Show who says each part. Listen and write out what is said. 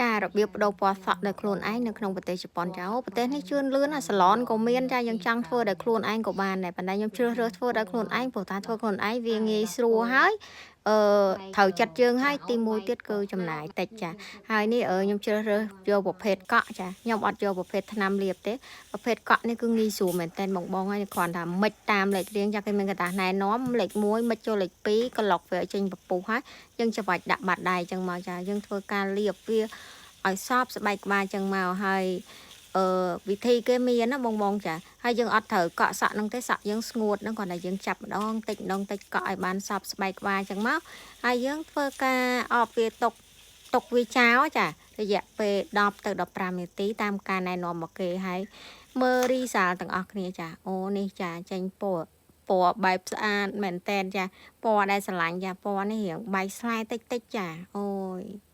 Speaker 1: ចារបៀបប្ដូរពណ៌សក់ដោយខ្លួនឯងនៅក្នុងប្រទេសជប៉ុនចាអូប្រទេសនេះជឿនលឿនណាសាឡនក៏មានចាយើងចង់ធ្វើដោយខ្លួនឯងក៏បានដែរប៉ុន្តែខ្ញុំជ្រើសរើសធ្វើដោយខ្លួនឯងព្រោះថាធ្វើខ្លួនឯងវាងាយស្រួលហើយអឺត្រូវចិត្តយើងហើយទីមួយទៀតគឺចំណាយតិចចាហើយនេះអឺខ្ញុំជ្រើសរើសយកប្រភេទកក់ចាខ្ញុំអត់យកប្រភេទថ្នាំលាបទេប្រភេទកក់នេះគឺងាយស្រួលមែនតើបងបងហើយគ្រាន់តែមិចតាមលេខរៀងចាគេមានកតាណែនាំលេខ1មិចចូលលេខ2ក្លុកវាឲ្យចេញពពុះហើយយើងច្បាច់ដាក់បាតដៃចឹងមកចាយើងធ្វើការលាបវា ឲ្យសពស្បែកក្បាលចឹងមកហើយអឺវិធីគេមានណាបងបងចាហើយយើងអត់ត្រូវកក់សក់ហ្នឹងទេសក់យើងស្ងួតហ្នឹងគ្រាន់តែយើងចាប់ម្ដងតិចម្ដងតិចកក់ឲ្យបានសពស្បែកក្បាលចឹងមកហើយយើងធ្វើការអបវាទុកទុកវាចោលចារយៈពេល10ទៅ15នាទីតាមការណែនាំមកគេហើយមើលរីសាលទាំងអស់គ្នាចាអូនេះចាចេញពណ៌ពណ៌បែបស្អាតមែនតែនចាពណ៌ដែលស្រឡាញ់ចាពណ៌នេះរៀងបែកស្លែតិចតិចចាអូយ។